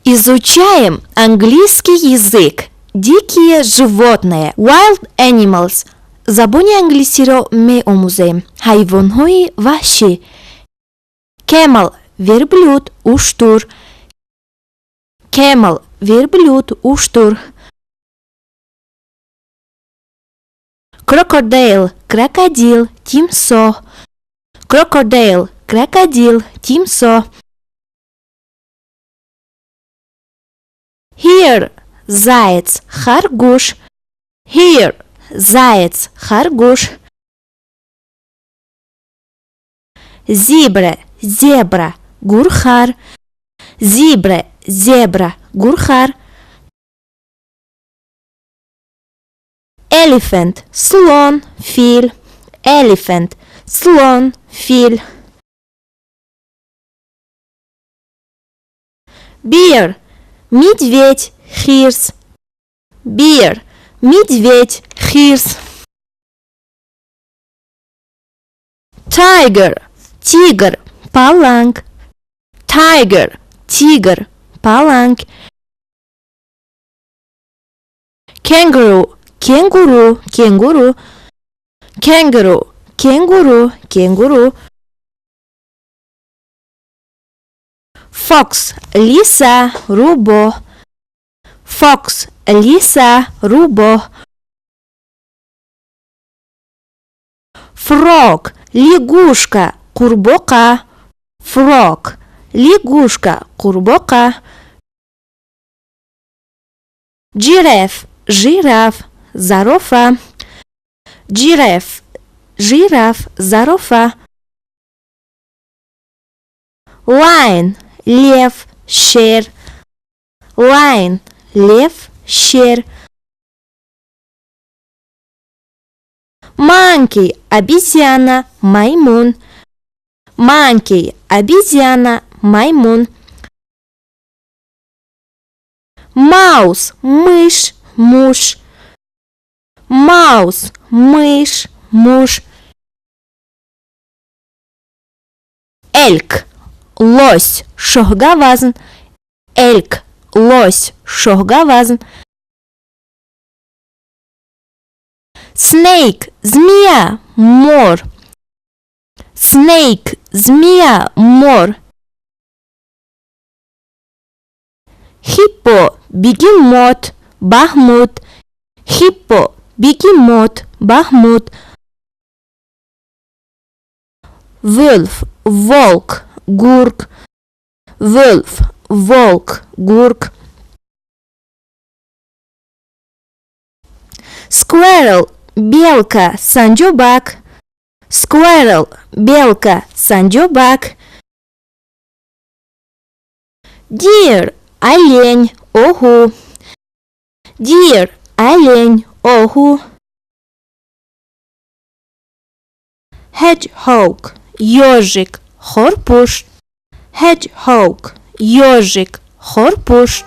Изучаем английский язык. Дикие животные. Wild animals. Забони англисиро меомӯзем. Ҳайвонҳои ваҳшӣ. Camel – верблюд, уштур. Camel – верблюд, уштур. Crocodile – крокодил, тимсоҳ. Crocodile – крокодил, тимсоҳ. Hare – заяц, харгӯш. Hare – заяц, харгӯш. Zebra – зебра, гурхар. Zebra – зебра, гурхар. Elephant – слон, фил. Elephant – слон, фил. Bear – медведь, хирс. Bear – медведь, хирс. Tiger – тигр, паланг. Tiger – тигр, паланг. Kangaroo – кенгуру, кенгуру. Kangaroo – кенгуру, кенгуру. Fox – лиса, рӯбоҳ. Fox – лиса, рӯбоҳ. Frog – лягушка, қурбоқа. Frog – лягушка, қурбоқа. Giraffe – жираф, зарофа. Giraffe – жираф, зарофа. Lion – лев, шер. Lion – лев, шер. Monkey – обезьяна, маймун. Monkey – обезьяна, маймун. Mouse – мышь, муш. Mouse – мышь, муш. Elk – лось, шоҳгавазн. Elk – лось, шоҳгавазн. Snake – змея, мор. Snake – змея, мор. Hippo – бегемот, баҳмут. Hippo – бегемот, баҳмут. Wolf – волк, гург. Wolf – волк, гург. Squirrel – белка, санҷобак. Squirrel – белка, санҷобак. Deer – олень, оҳу. Deer – олень, оҳу. Hedgehog – ёжик, хорпӯшт. Hedgehog – ёжик, хорпӯшт.